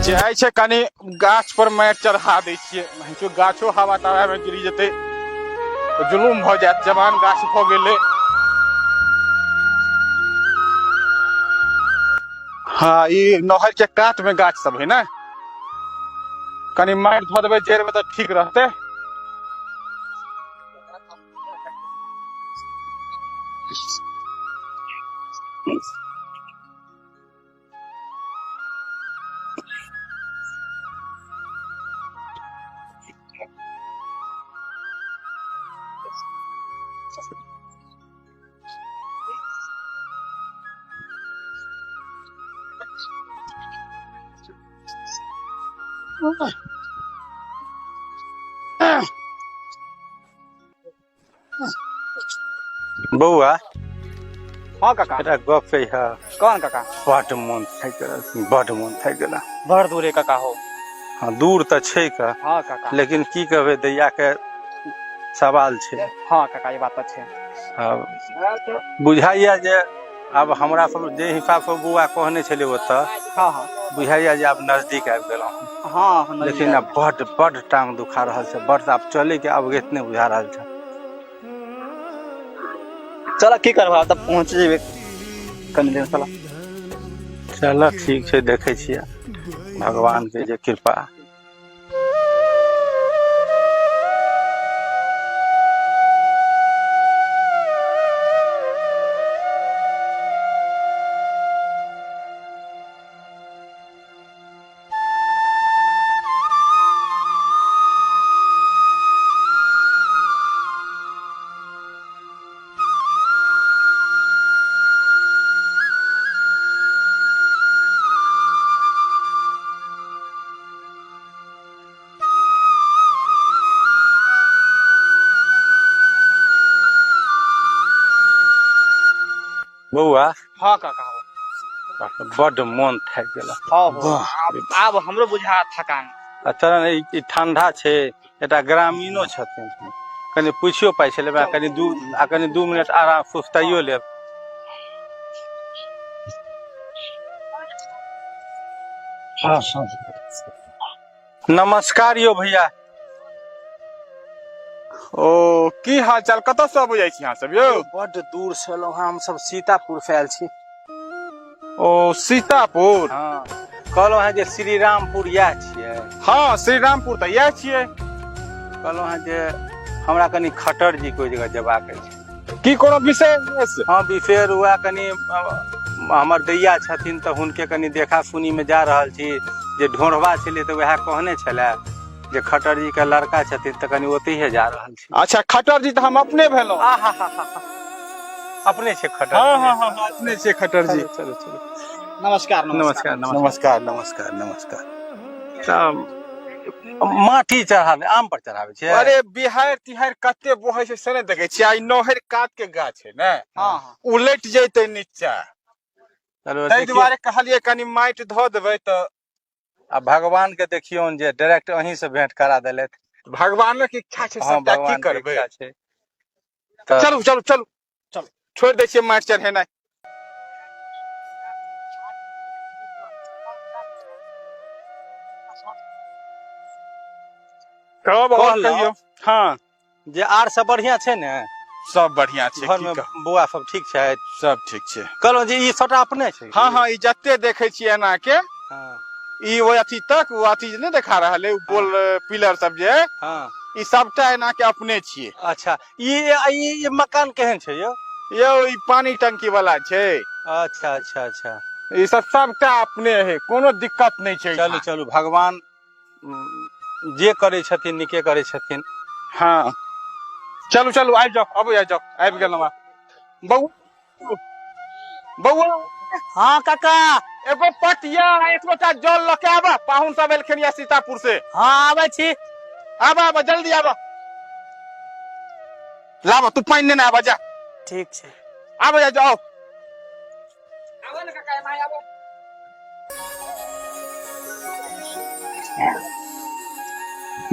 जाइ छै कनि गाछ पर माटि चढ़ा दै छियै, नहीं तो गाछो हवा तवा में गिरी जेतै तऽ जुलूम भऽ जायत। जवान गाछ भऽ गेलै। हाँ, ई नहर के कात में गाछ सब है ने, कनि माटि धऽ देबै जड़ि में तऽ ठीक रहतै। बौआ। हाँ काका। एकटा गप कहिह। कौन काका? बड मोन थाकि गेल, बड मोन थाकि गेल। बड़ दूरे काका हो। हाँ, दूर तऽ छै का। हाँ काका। लेकिन की कहबै, दैया के सवाल छै। हाँ काका, ई बात तऽ छै। आब बुझाइया जे आब हमरा सब जे हिसाब से बौआ कहने छलै ओतऽ, हाँ हाँ बुझाइया जे आब नजदीक आबि गेलहुँ। हाँ हाँ, नजदीक लेकिन आबि आब बड बड टांग दुखा रहल छै, बड आब चले के आब नहि बुझा रहल छै। चल, की करबा, तब पहुँच जेबै कनि देर। चल। चल, ठीक छै, देखै छियै भगवान के जे कृपा। बौआ। हाँ काका हो। बड मोन थाकि गेल। हाँ हो, आब आब हमरो बुझा थकान। आ चल ने, ई ठंडा छै, एकटा ग्रामीणो छथिन, कनि पुछियो पाइ छलै, आ कनि दू आ कनि 2 मिनट आराम सुस्ताइयो लेब। नमस्कार यौ भैया। ओ, की हाल चाल? कतऽ से अबै जाइ छी अहाँ सब यौ? बड दूर से एलहुँ हँ, हमसब सीतापुर से आयल छी। ओ, सीतापुर? हँ, कहलहुँ हँ जे श्री रामपुर इएह छियै? हँ, श्रीरामपुर तऽ इएह छियै। कहलहुँ हँ जे हमरा कनि खटर जी के ओहि जगह जेबाक अछि। की कोनो विशेष? हँ, विशेष हुआ कनि हमर दैया छथिन तऽ हुनके कनि देखा सुनी में जा रहल छी, जे ढोढ़बा छलै तऽ वएह कहने छलै जे खटर जी के लड़का छथिन, तऽ कनि ओतहिए जा रहल छी। अच्छा, खटर जी तऽ हम अपने भेलहुँ। आहा, अपने छै खटर? हाँ हाँ हाँ हाँ, अपने छियै खटर जी। चलू चलू चलू। नमस्कार। नमस्कार, नमस्कार। नमस्कार नमस्कार नमस्कार। तऽ माटी चढ़ाबै, आम पर चढ़ाबै छियै? अरे, बिहार तिहार कते बहै छै से नहि देखै छियै? आ ई नहर कात के गाछ है ने, हाँ हाँ उलटि जेतै नीचा। चलू, ताहि देखियौ। दुआरे कहलियै कनि माटि धऽ देबै तऽ। आ भगवान के देखियौन जे डायरेक्ट अहीं से भेंट करा देलथि। भगवानक इच्छा छै। हँ। सबटा की भगवान के करबै। इच्छा छै तऽ। चलू चलू चलू चलू, छोड़ि दै छियै माटि चढ़ेनाइ। तब और कहलहुँ कहियौ, हँ। जे आर सब बढ़िया छै ने? सब बढ़िया छै। घर की मे कहू। बौआ सब ठीक छथि? सब ठीक छै। कहलहुँ जे ई सबटा अपने छै? हाँ हाँ, ई जते देखै छियै एना के, ई ओ अथी तक, ओ अथी जे नहि देखा रहल है, ओ गोल पिलर सब जे है, ई सबटा एना के अपने छियै। अच्छा, ई ई ई मकान केहन छै यौ? यौ, ई पानी टंकी वाला छै। अच्छा अच्छा अच्छा। ई सब सबटा अपने है, कोनो दिक्कत नहि छै। चलू चलू, भगवान जे करै छथिन नीके करै छथिन। हाँ, चलू चलू, आबि जाउ, अबै आबि जाउ, आबि गेलहुँ आब। बौआ, बौआ। हाँ काका। एगो पटिया आ एक लोटा जल लऽ के आबा, पाहुन सब एलखिन या सीतापुर से। हाँ, आबै छी। आबा आबा, जल्दी आबा, लाबा, तू पानि नेने आबा, जा। ठीक छै। आबा, जा जाओ। आबो ने काका, एम्हर आबो।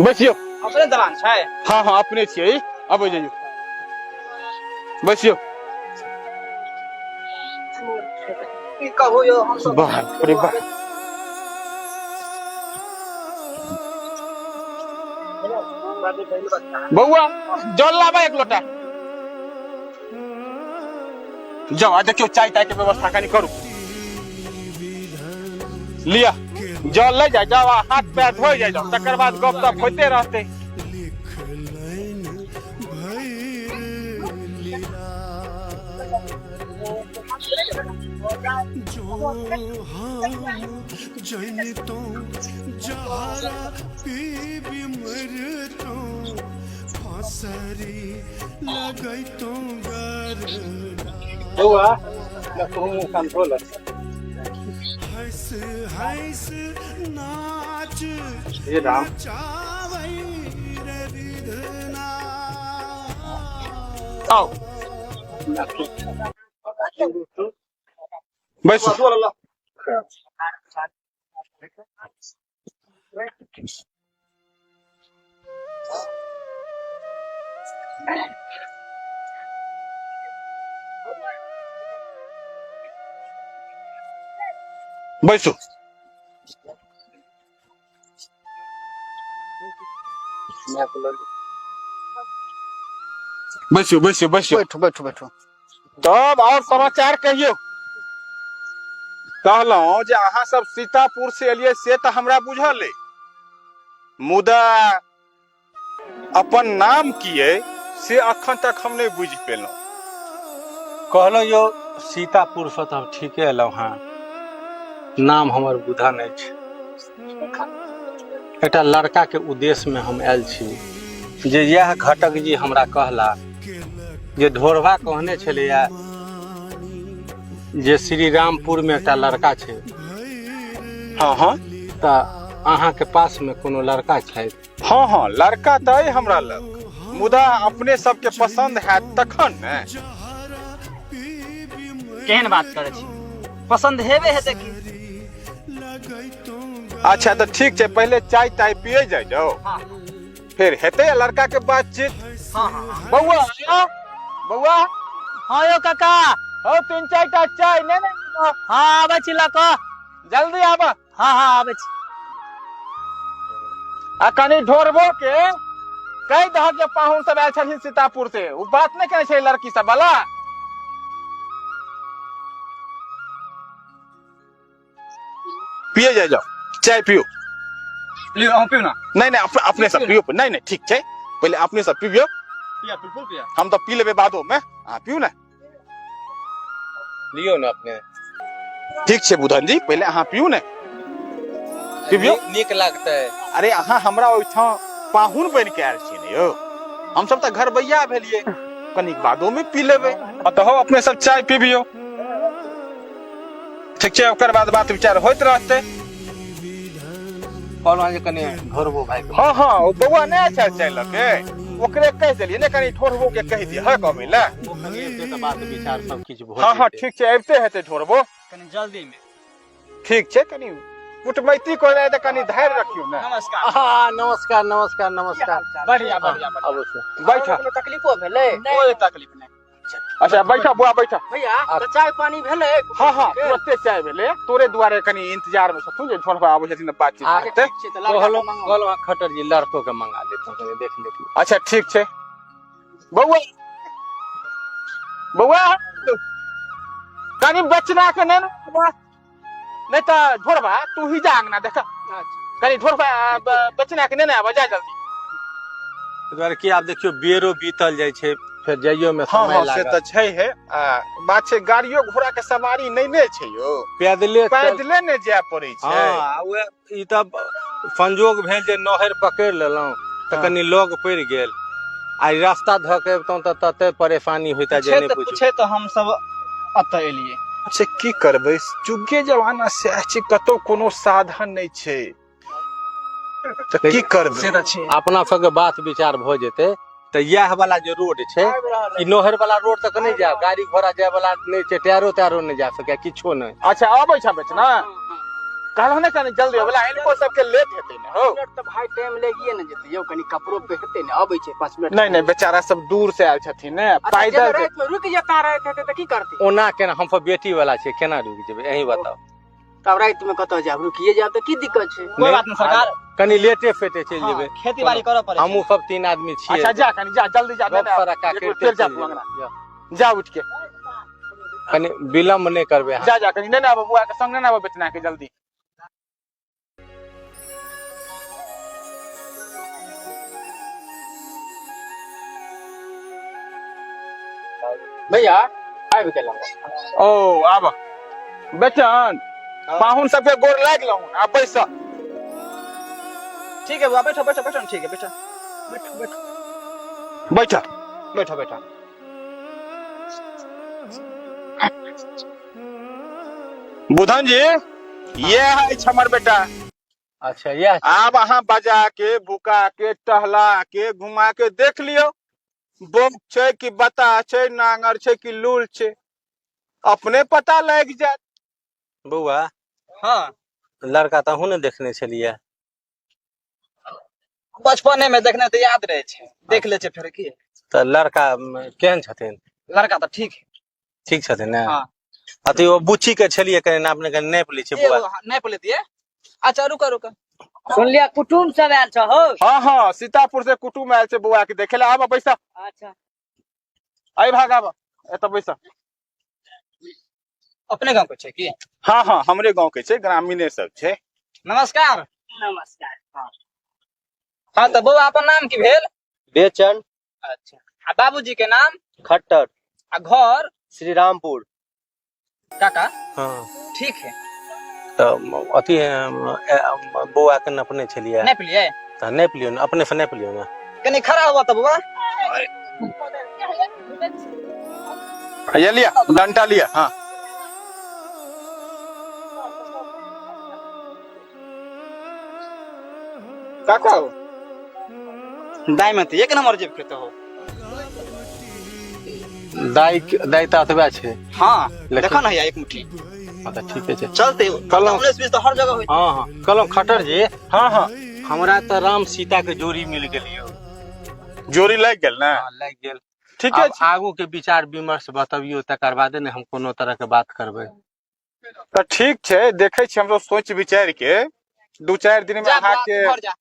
बैसियो। अपने दलान छै? हाँ हाँ, अपने छियै, अबै जइयो, बैसियो। की कहू यौ, हम सब बाप रे बाप। बौआ जल लाबा एक लोटा। जाओ आ देखियो चाय ताय के व्यवस्था कनी करू। लिया जल ले जाओ, जाओ आ हाथ पैर धोइ जाय जाओ, तकर बाद गप तप होइते रहतै। बौआ तू कंट्रोल हे राम। आओ बैसू। बैसू। बैसू बैसू बैसू। बैठू बैठू बैठू। तब और समाचार कहियौ। कहलहुँ जे अहाँ सब सीतापुर से एलियै से तऽ हमरा बुझल अइ, मुदा अपन नाम की अइ से अखन तक हम नहि बुझि पेलहुँ। कहलहुँ यौ सीतापुरसँ तऽ हम ठीके एलहुँ हँ, नाम हमर बुधन अछि। एकटा लड़काके उद्देश्यमे हम आयल छी जे इएह घटक जी हमरा कहला जे ढोरबा कहने छलैया जे श्री रामपुरमे एकटा लड़का छै। हँ हँ। तऽ अहाँके पासमे कोनो लड़का छथि? हँ हँ लड़का तऽ अइ हमरा लग, मुदा अपने सबके पसन्द हैत तखन ने। केहन बात करै छी, पसन्द हेबे हेतै की। अच्छा तऽ ठीक छै, पहिले चाय ताय पिए जाइ जाओ, हाँ। फिर हेतै लड़का के बातचीत। हाँ हाँ हाँ। बौआ आउ, बौआ। हाँ यौ काका। हौ तीन चारि टा चाय नहि ने। हाँ आबै छी लऽ कऽ। जल्दी आबऽ। हाँ हाँ आबै छी। आ कनि ढोरबो के कहि दहक जे पाहुन सब आयल छथिन सीतापुर से, ओ बात नहि केने छै लड़की सब वाला। पिए जाए जाओ, चाय पियो। लियो अहूँ पियो ना। नहीं नहीं अपने सब पियो। नहीं नहीं ठीक छै, पहले अपने सब पिबियो। पिया बिल्कुल पिया। हम तो पी लेबे बादो में, अहाँ पियू ना। लियो ने अपने। ठीक छै बुधन जी, पहले अहाँ पियू ने, पिबियो। नीक लागतै। अरे अहाँ हमरा ओहिठाम पाहुन बनि के आयल छियै ने यौ, हम सब तऽ घरबैया भेलियै, कनिक बादो में पी लेबै। तऽ हौ अपने सब चाय पिबियो, ठीक छै, ओकर बाद बात विचार होइत रहतै। कहलहुँ जे कनि ढोरबो भाई के। हाँ हाँ ओ बौआ नहि अच्छा चाय लऽ के, ओकरे कहि देलियै ने कनि ढोरबो के कहि दिअ हक अबै लए। ओ कनि एतै तऽ बात विचार सब किछु भऽ हाँ हाँ जेतै। ठीक छै, अबिते हेतै ढोरबो। कनि जल्दी में। ठीक छै, कनि कुटमैती करनाइ तऽ कनि धैर्य रखियौ ने। नमस्कार। हाँ, नमस्कार नमस्कार नमस्कार। बढ़िया बढ़िया बढ़िया। आबू से। बैठ। कोनो तकलीफो भेलै? कोई तकलीफ नहि। अच्छा बैठ बुआ बैठ। भैया तऽ चाय पानी भेलै? हाँ हाँ तुरते चाय भेलै, तोरे दुआरे कनि इंतजार में छथुन जे ढोरबा आबै छथिन तऽ बातचीत आ, हेतै। ठीक छै तऽ लड़का के कहलहुँ मंगाउ। कहलहुँ खट्टर जी लड़को के मंगा लेते कनि देख लेती। अच्छा ठीक छै बौआ। बौआ कनि बचना के नहि ने, नहि तऽ ढोरबा तू ही जा अंगना देख। कनि ढोरबा बचना के नहि ने आबऽ, जा जल्दी। एहि दुआरे कि आब देखियौ बेरो बीतल जाइ छै, फेर जाइयो में हाँ समय हाँ से लागत। तऽ छै हे, आ बात छै गाड़ियो घोड़ा के सवारी नहि ने छै यौ, पैदले पैदले ने जाय पड़ै छै। हाँ, आ उएह ई तऽ संजोग भेल जे नहर पकड़ि लेलहुँ तऽ हाँ। कनि लग पड़ि गेल, आ ई रास्ता धऽ के अबितहुँ तऽ तते परेशानी होइता जे पूछे नहि तऽ पूछू। पूछे तऽ हम सब एतऽ एलियै। अच्छा की करबै, जुगे जमाना सएह छै, कतौ कोनो साधन नहि छै तऽ की करबै। से तऽ छै। अपना सबके बात विचार भऽ जेतै तऽ इएह वाला जे रोड छै, ई नहर वाला रोड तक नहि जायब, गाड़ी घोड़ा जाय वाला नहि छै, टायरो तायरो नहि जा सकैया, किछो नहि। अच्छा अबै छ बेचना, कहलहुँ ने कनि जल्दी अबै ला, हिनको सबके लेट हेतै ने हौ। मिनट तऽ भाई टाइम लगिए ने जेतै यौ, कनि कपड़ो पहिरतै ने, अबै छै 5 मिनट। नहीं नहीं बेचारा सब दूर से आयल छथिन ने, अच्छा, पैदल जेना राति में रुकि जेता रहैत हेतै तऽ की करतै? ओना केना, हम सब बेटी वाला छियै, केना रुकि जेबै अहीं बताउ। तब राति में कतऽ जायब रुकिए जायब तऽ की दिक्कत छै कोई बात नहीं सरकार। कनी लेटे फेटे चलि हाँ, जेबै। खेती बाड़ी करऽ पड़ै छै। हमहूँ सब 3 आदमी छियै। अच्छा जा कनी जा जल्दी जा, गप नहि सड़क्का एक बेर करिते फेर जा चलि तू अंगना। जेबै। जा उठ के कनी विलम्ब नहि करबै अहाँ। जा जा कनी नहि आबऽ बुआ के संग, नहि आबऽ बेचना के जल्दी। भैया आबि गेलहुँ। ओ आब बेचन पाहुन सबके गोर लागि लहुँ, आ बैस। ठीक है बुआ, बैठो बैठो बैठो। ठीक है बैठो बैठो बैठो बैठ बैठो बैठो। बुधन जी ये है हमर बेटा। अच्छा यह आब अहाँ बजा के भुका के टहला के घुमा के देख लियौ, बौक छै कि बता छै, नांगर छै कि लूल छै, अपने पता लागि जायत। बौआ हाँ लड़का तऽ अहूँ ने देखने छलियै? बचपने में देखने तऽ याद रहे छै, देख ले छै फेर की। तऽ लड़का केहन छथिन? लड़का तऽ ठीक है। ठीक छथिन ने? हाँ। अथी ओ बुच्ची के छलियै कनि नापने, कनि नापि लै छै बौआ। एगो नापि लेतियै। अच्छा रुको रुको। सुनलियै कुटुम्ब सब आयल छ हो? हाँ हाँ सीतापुर से कुटुम्ब आयल छै बौआ के देखे ले। आब बैसा। अच्छा एहि भाग आब, एतऽ बैसा। अपने गाँव के छै की? हाँ हाँ हमरे गाँव के छै, ग्रामीणे सब छै। नमस्कार। नमस्कार। हाँ तऽ बौआ अपन नाम की भेल? बेचन। अच्छा आ बाबूजी के नाम? खट्टर। आ घर? श्री रामपुर। काका हाँ ठीक है। तऽ अथी बौआ के नपने छलियै? नापि लियै। तऽ नापि लियौ ने, अपने से नापि लियौ ने। कनि खड़ा हुआ तऽ बौआ। ये लिया डंटा लिया। हाँ काका दाई में तऽ एक नंबर जेब के हो। दाइ दाइ तऽ एतबे छै। हाँ लेकिन- देखो ना भैया एक मुट्ठी। हाँ तऽ ठीके छै। चलते कहलहुँ। 19-20 तऽ हर जगह होइ। हाँ हाँ कहलहुँ खट्टर जी। हाँ हाँ हमरा तऽ राम सीता के जोड़ी मिल गेल यौ। जोड़ी लागि गेल ने? हाँ, लागि गेल। ठीके आब छै। आगू के विचार विमर्श बतबियौ, तकर बादे ने हम कोनो तरह के बात करबै। तऽ ठीक छै, देखै छी हमसब सोचि विचारि के 2-4 दिन में जा बौआ, अहाँके। घर जा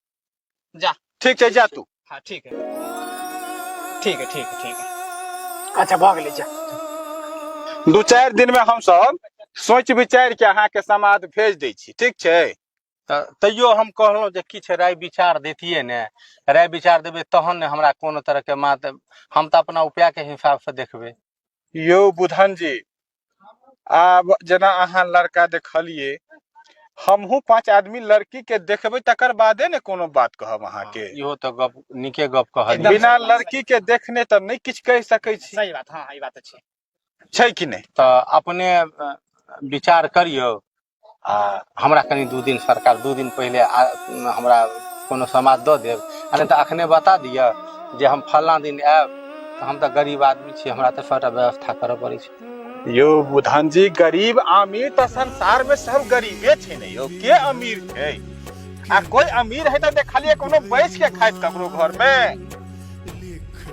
जा। ठीक छै, जा तू। हाँ ठीक है ठीक है ठीक है ठीक है। अच्छा भऽ गेलै जा। 2-4 दिन में हमसब सोचि विचारि के अहाँके समाद भेज दै छी, ठीक छै? तऽ तैयो हम कहलहुँ जे किछु राय विचार दैतियै ने, राय विचार देबै तहन ने हमरा कोनो तरहके मात, हम तऽ अपना उपायके हिसाबसँ देखबै। यौ बुधन जी, आब जेना अहाँ लड़का देखलियै, हमहूँ 5 आदमी लड़की के देखबै तकर बादे ने कोनो बात कहब अहाँके। इहो तऽ गप नीके गप कहलियै। एकदम बिना सही बात, लड़की के देखने तऽ नहि किछु कहि सकै छी। सही बात। हाँ ई बात तऽ छै। छै कि नहि? तऽ अपने विचार करियौ आ हमरा कनि 2 दिन सरकार 2 दिन पहिले हमरा कोनो समाद दऽ देब, आ नहि तऽ अखने बता दिअ जे हम फल्लाँ दिन आयब। तऽ हम तऽ गरीब आदमी छी, हमरा तऽ सबटा व्यवस्था करऽ पड़ै छै। यौ बुधन जी, गरीब अमीर तऽ संसार में सब गरीबे छै ने यौ, के अमीर छै? आ कोई अमीर है तऽ देखलियै कोनो बैस के खाइत ककरो घर में?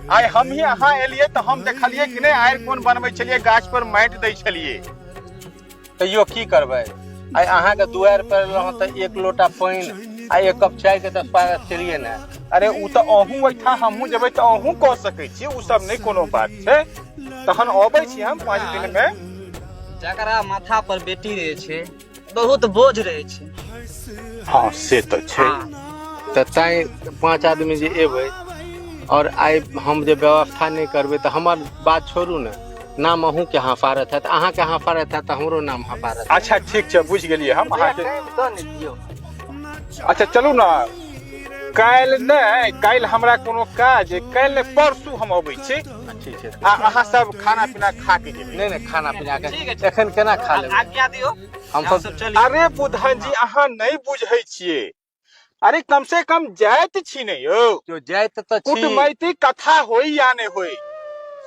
आइ हम ही अहाँ एलियै तऽ हम देखलियै कि नहि आरि कोन बनबै छलियै, गाछ पर माटि दै छलियै। तैयो की करबै, आइ अहाँके दुआरि पर एलहुँ तऽ 1 लोटा पानि आ 1 कप चाय के तऽ स्वागत केलियै ने। अरे ओ तऽ अहूँ ओहिठाम हमहूँ जेबै तऽ अहूँ कऽ सकै छी, ओ सब नहि कोनो बात छै। तहन अबै छी हम 5 दिन में। जकरा माथा पर बेटी रहे छै बहुत बोझ रहे छै। हाँ से तऽ छै। हाँ। तऽ तैं 5 आदमी जे एबै और आइ हम जे व्यवस्था नहि करबै तऽ हमर बात छोड़ू ने, नाम अहूँके हँफारत हैत, अहाँके हँफारत हैत तऽ हमरो नाम हँफारत। अच्छा ठीक छै, बुझि गेलियै हम अहाँके। टाइम दऽ ने दियौ। अच्छा चलू ने, काल्हि नहि, काल्हि हमरा कोनो काज अइ, काल्हि नहि परसू हम अबै छी। ठीक छै। आ अहाँ सब खाना पीना खा के जेबै। नहि नहि खाना पीना के ठीक है। एखन केना खा लेबै? आज्ञा दियौ हम हम सब सब चली। अरे बुधन जी अहाँ नहि बुझै छियै, अरे कम से कम जाइत छी ने यौ। जो जाइत तऽ छी। कुटमैती कथा होई या नहि होई,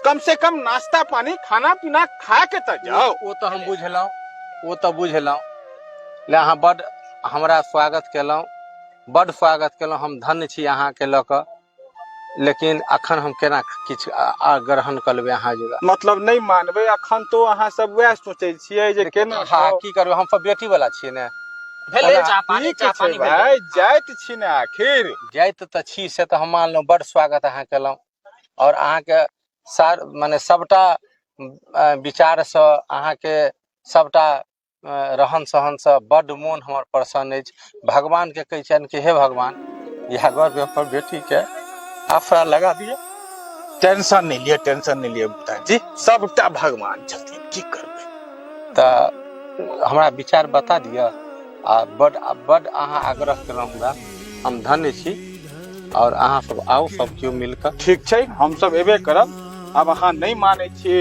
कम से कम नाश्ता पानी खाना पीना खा के तऽ जाओ। ओ तऽ हम बुझलहुँ, ओ तऽ बुझलहुँ। ले अहाँ बड हमरा स्वागत केलहुँ, बड स्वागत केलहुँ, हम धन्य छी अहाँके लऽ कऽ। लेकिन अखन हम केना किछु ग्रहण कऽ लेबै अहाँ जोगा? मतलब नहि मानबै अखन तो अहाँ सब वएह सोचै छियै जे केना। हँ, की करबै, हम सब बेटी वाला छियै ने। भेलै चाह पानी, ठीक चाह छै पानी भेलै। भाय, जाइत छी ने आखिर। जाइत तऽ छी से तऽ हम मानलहुँ, बड स्वागत अहाँ केलहुँ और अहाँके सार माने सबटा विचारसँ, अहाँके सबटा रहन सहनसँ बड मोन हमर प्रसन्न अछि। भगवानके कहै छियनि कि हे भगवान, इएह घरमे हमर बेटीके आफरा लगा दिअ। टेंशन नहि लिअ, टेंशन नहि लिअ बुधाजी, सबटा भगवान छथिन, की करबै। तऽ हमरा विचार बता दिअ आ बड बड अहाँ आग्रह केलहुँ हमरा, हम धन्य छी। और अहाँ सब आउ, सब केओ मिलकऽ। ठीक छै, हमसब एबे करब। आब अहाँ नहि मानै छी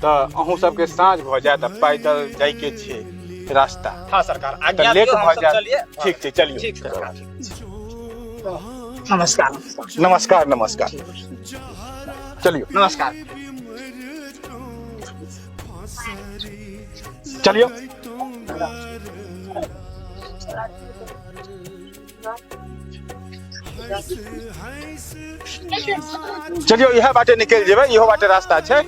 तऽ अहूँ सबके साँझ भऽ जायत आ पैदल जाइके छै रास्ता। हाँ सरकार, तऽ आज्ञा लेट दियौ, भऽ हमसब जायत। चलिए। ठीक छै, चलियौ। ठीक सरकार। नमस्कार। नमस्कार नमस्कार, चलियौ। नमस्कार। चलियौ चलियौ, इएह बाटे निकलि जेबै, इहो बाटे रास्ता छै।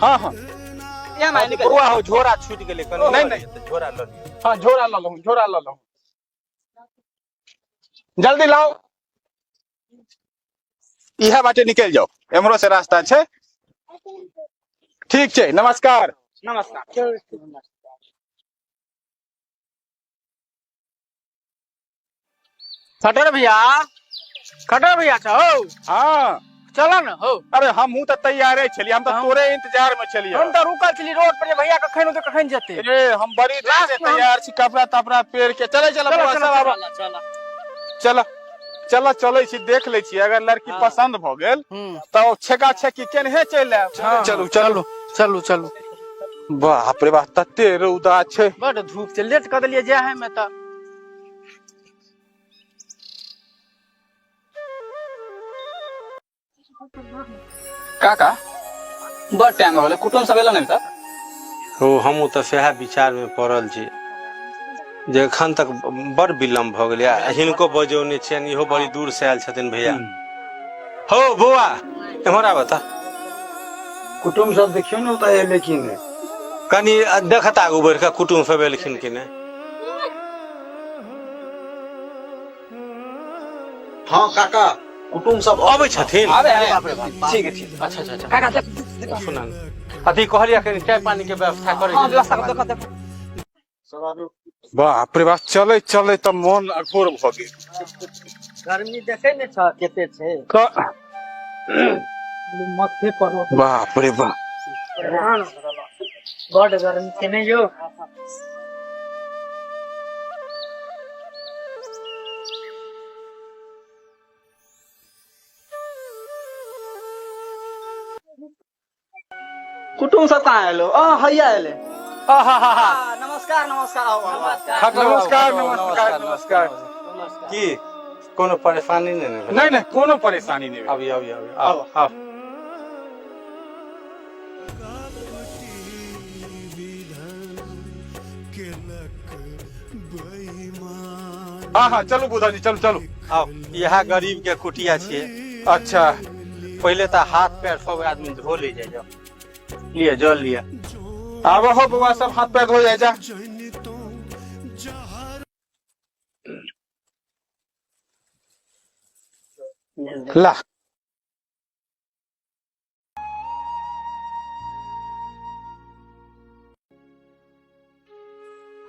हाँ हाँ। इएह माय निकल। बौआ हो, झोरा छूटि गेलै कनि। नहि, नहि। झोरा लऽ लिअ। हाँ, झोरा लऽ लहूँ, झोरा लऽ लहूँ, जल्दी लाओ। इएह बाटे निकलि जाउ, एम्हरो से रास्ता छै। ठीक छै, नमस्कार। नमस्कार। खटर भैया, खटर भैया छौ? हाँ। चल न हो। अरे हमहूँ तऽ तैयारे छलियै, हम तऽ तोरे इंतजार में छलियै। हम तऽ रुकल छली रोड पर जे भैया कखन औतै, कखन जेतै। ए, हम बड़ी देर से तैयार छी, कपड़ा तपड़ा पहिर के। चले चल। चलो, चलो, सब आब। चल। चल चल, चलै छी, देख लै छी, अगर लड़की हाँ। पसंद भऽ गेल तऽ छेका छेकी केनहे चलि आयब। हाँ, चलू चलू। चलू चलू। बाप रे बाप, तते रौदा छै। बड धूप छै, लेट कऽ देलियै जाय में तऽ। काका, बड़ टाइम हो गेलै, कुटुम्ब सब एलो नहि तऽ? ओ हमहूँ तऽ सएह विचारमे पड़ल छी जे एखन तक बड़ विलम्ब भऽ गेलै आ हिनको बजौने छियनि, इहो बड़ी दूर से आयल छथिन। भैया हो, बौआ एम्हर आबऽ तऽ। कुटुम्ब सब देखियौ ने ओतऽ एलै कि नहि। कनि देखत आगू बढ़ि कऽ, कुटुम्ब सब एलखिन कि नहि। हाँ काका, कुटुम्ब सब अबै छथिन। आबे है, ठीक है, ठीक। अच्छा अच्छा अच्छा। काका देख। सुना ने। अथी कहलियै, कनि चाय पानी के व्यवस्था करै। हाँ, व्यवस्था कर, देखो देखो। बाप रे बाप, चलै चलै तऽ मोन अघोर भऽ गेल। गर्मी देखे ने छ कते छै। तऽ माथे पर। बाप रे बाप। बड गर्मी छै ने यौ। कुटुम्ब सब कहाँ एलो? आ हैया एले। नमस्कार नमस्कार, आओ आओ, आओ। नमस्कार नमस्कार नमस्कार। की कोनो परेशानी नहि ने भेलै? नहि नहि, कोनो परेशानी नहि भेल। आबियौ आबियौ आबियौ, आउ आउ। हाँ हाँ, चलू बुधन जी, चलू चलू। आउ, इएह गरीब के कुटिया छियै। अच्छा। पहिले तऽ हाथ पैर सब आदमी धो ले जाइ जाओ, लिअ जल लिअ। आबो हो बौआ सब, हाथ पैर धो जाय जा। ला।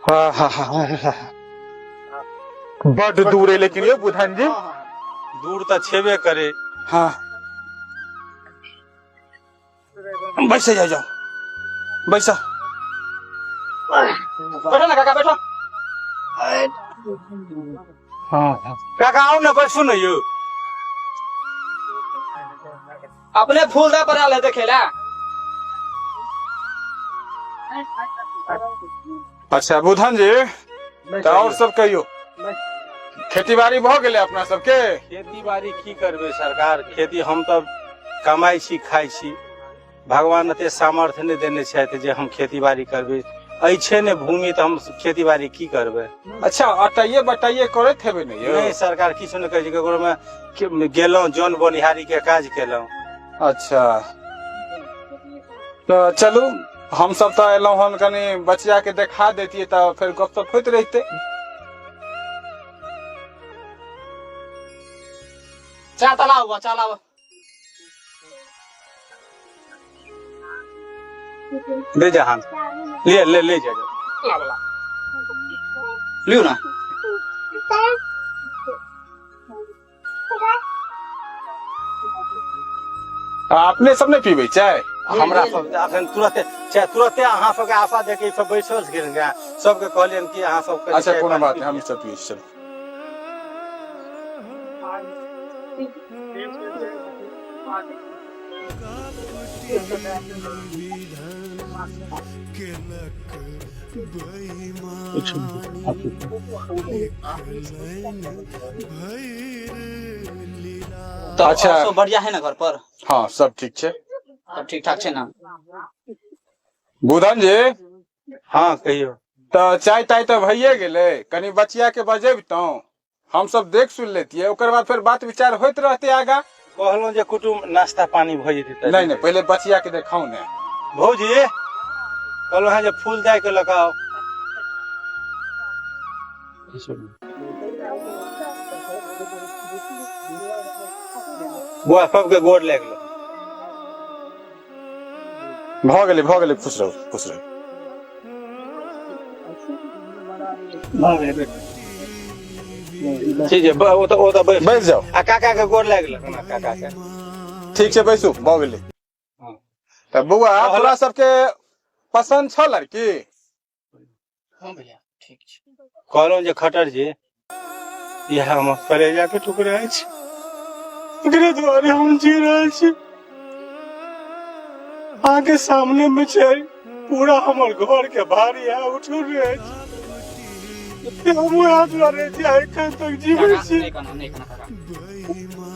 हाँ हाँ हाँ हाँ हाँ। बड दूर है लेकिन ये बुधन जी। दूर तऽ छेबे करे। हाँ, बैसे जाओ जाओ, बैसा। बैठो ना काका, बैठो। हाँ हाँ। काका आउ ने, बैसू ने यौ। अपने फूल दे पर आयल है देखे ला। अच्छा बुधन जी, तऽ और सब कहियो, खेती बाड़ी भऽ गेलै अपना सबके? खेती बाड़ी की करबै सरकार, खेती हम तऽ कमाइ छी खाइ छी, भगवान एते सामर्थ्य नहि देने छथि जे हम खेती बाड़ी करबै। अछि ने भूमि तऽ हम खेती बाड़ी की करबै? अच्छा, अटाइये बटाइये करैत हेबै ने यौ? नहि, सरकार किछु नहि करै छै। ककरो मे गेलहुँ, जन बोनिहारी के काज केलहुँ। अच्छा, तऽ चलू, हमसब तऽ एलहुँ हन, कनि बचिया के देखा देतियै तऽ फेर गपशप होइत रहितै। चाह तऽ लाउ, चाह लाउ। ले जा, हाथ ले ले ले जा। लाओ लाओ, लियौ ना। आ अपने सब नहि पीबै चाय? हमरा सब अखन तुरते चाहे तुरते अहाँ सबके आशा देके ई सब बैसल छलखिन हेँ, सबके कहलियनि कि अहाँ सब कनि अच्छा चाय कोनो पानि बात पी नहि, हम लिअ। सब पियै छी, चलू। तऽ अच्छा। अच्छा, सब बढ़िया है ना घर पर? हँ, सब ठीक छै। सब ठीक ठाक छै ना? बुधन जी। हँ, कहियौ। तऽ चाय ताय तऽ भइए गेलै, कनि बचिया के बजेबतहुँ, हमसब देख सुन लेतियै, ओकर बाद फेर बात विचार होइत रहतै आगा। कहलहुँ जे कुटुम, नाश्ता पानी भऽ जेतै तऽ। नहि नहि, पहिले बचिया के देखाउ ने। भौजी, कहलहुँ हेँ जे फूल दाय के लऽ कऽ आउ। बौआ, सबके गोर लागि गेल। भऽ गेलै, भऽ गेलै, खुश रहू, खुश रहू। ठीक छै, ओ तऽ बैस। बैस जाउ। आ काका के गोर लागि गेल ना, काका के। ठीक छै, बैसू, भऽ गेलै। तऽ बौआ, तोरा सबके पसन्द छौ लड़की? हँ भैया, ठीक छै। कहलहुँ जे खटर जी, इएह हमर कलेजा के टुकड़ा अछि, एकरे दुआरे हम जी रहल छी। अहाँके सामने में छै, पूरा हमर घर के भार इएह उठौने अछि। हम उएह दुआरे जे एखन तक जीबै छी। नहि कहना, नहि कहना काका।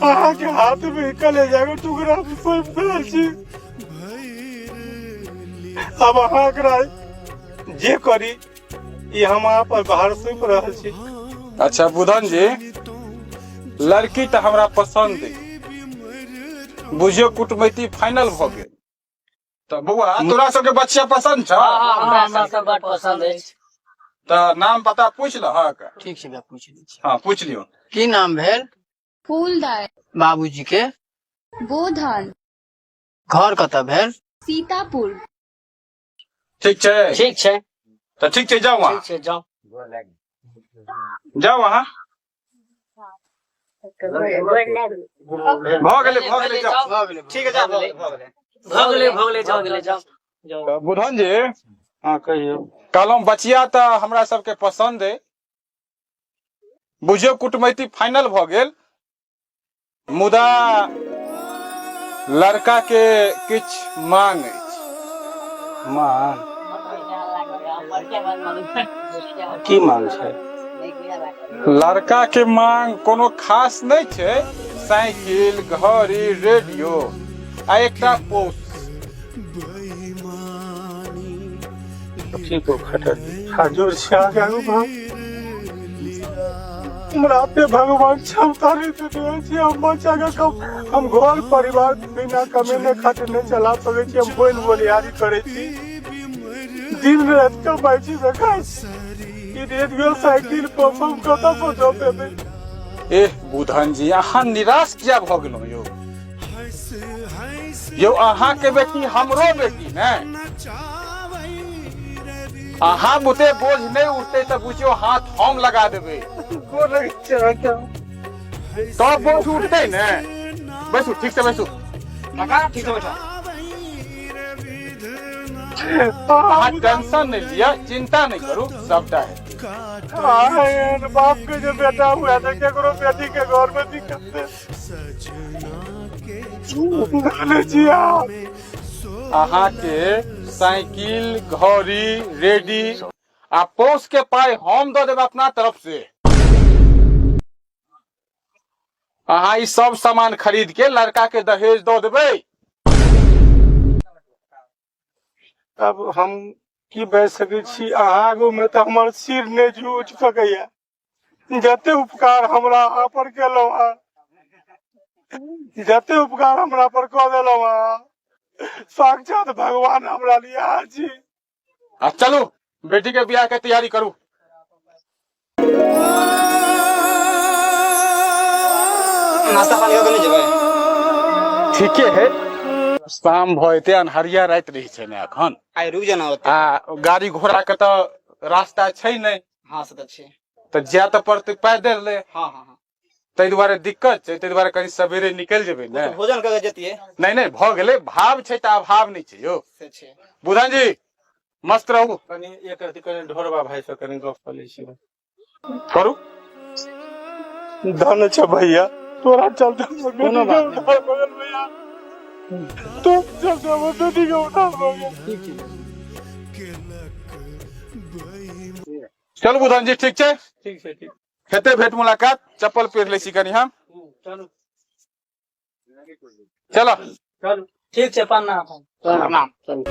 अहाँके हाथ में कलेजा के टुकड़ा सौंप रहल छी। अब अहाँ एकरा जे करी, ई हम अहाँ पर भार सौंप रहल छी। अच्छा बुधन जी, लड़की तऽ हमरा पसन्द अइ, बुझियौ कुटमैती फाइनल भऽ गेल। तऽ बौआ, तोरा सबके बच्चा पसन्द छौ? हँ, हमरा सब बड पसन्द अछि। तऽ नाम पता पूछि लहक। ठीक छै भैया, पूछि लै छी। हँ, पूछि लियौ। की नाम भेल? फूलदाय। बाबूजी के? बोधन। घर कतऽ भेल? सीतापुर। ठीक छै। ठीक छै। तऽ ठीक छै, जाउ अहाँ। ठीक छै, जाउ। जाउ अहाँ, भऽ गेलै, भऽ गेलै, जाउ। भऽ गेलै। ठीक है, जाओ, भऽ गेलै, भऽ गेलै। भऽ गेलै, भऽ गेलै, जाउ, गेलै, जाउ जाउ। तऽ बुधन जी। हँ, कहियौ। कहलहुँ बचिया तऽ हमरा सबके पसन्द अइ, बुझियौ कुटमैती फाइनल भऽ गेल, मुदा लड़का के किछु मांग अछि। मांग? की मांग छै? लड़का के मांग कोनो खास नहि छै, साइकिल, घड़ी, रेडियो आ एकटा पोस। ठीक हो खटर जी, हाजोर छै अहाँके आगू भाग। हमरा पे भगवान क्षमता नहि देने अछि। हम बच्चा के कम, हम घर परिवार बिना कमेने खातिर नहि चला सकै छी। हम बोल बोलिहारी करै छी, दिन राति कमाइ छी तऽ खाइ छी। ई रेडियो, साइकिल, पंप हम कतऽसँ दऽ पेबै? एह बुधन जी, अहाँ निराश किया भऽ गेलहुँ यौ? यौ, अहाँके बेटी हमरो बेटी ने। अहाँ बुते बोझ नहि उठतै तऽ बुझियौ हाथ हम लगा देबै। गोर लगै छै अहाँके। तब बोझ उठतै ने। बैसू, ठीक से बैसू। काका, ठीक से बैठा। अहाँ टेंशन नहि लिअ, चिंता नहि करू, सबटा हेतै। अहाँ एहन बाप के जे बेटा हुए तऽ केकरो बेटी के घर में दिक्कत नहि छी अहाँ। अहाँके साइकिल, घड़ी, रेडी आ पौस के पाइ हम दऽ देब अपना तरफ से। अहाँ ई सब सामान खरीद के लड़का के दहेज दऽ देबै। अब हम की बाजि सकै छी अहाँ आगूमे तऽ हमर सिर नहि झुकि सकैया। जते उपकार हमरा अहाँ पर केलहुँ हँ, जते उपकार हमरा पर कऽ देलहुँ अहाँ, साक्षात भगवान हमरा लिए अहाँ छी। आ चलू बेटी के बियाह के तैयारी करू। नाश्ता पानी कऽ के नहि जेबै? ठीके है, शाम भऽ जेतै, अन्हरिया राति रहै छै ने एखन। आइ रुकि जाना ओतऽ। आ गाड़ी घोड़ा के तऽ रास्ता छै नहि। हँ, से तऽ छै। तऽ जाय तऽ पड़तै पैदल ले। हँ हँ हँ ताहि दुआरे दिक्कत छै, ताहि दुआरे कनि सवेरे निकलि जेबै ने। तऽ भोजन कऽ के जतियै। नहि नहि, भऽ गेलै। भाव छै तऽ अभाव नहि छै यौ। से छै। बुधन जी, मस्त रहू। कनि एक रति कनि ढोरबा भाइ से कनि गप कऽ लै छी। करू। धन छ भैया, तोरा चलते हमर कोनो बेटी के बात नहि। उद्धार भऽ गेल भैया, तोरा चलते हमर बेटी के उद्धार भऽ गेल। ठीक छै। चलू बुधन जी, ठीक छै। ठीक छै, ठीक। हेतै भेट मुलाकात। चप्पल पहिर लै छी कनि हम। चलू। चलो। चलू, ठीक छै, प्रणाम। प्रणाम। चलू।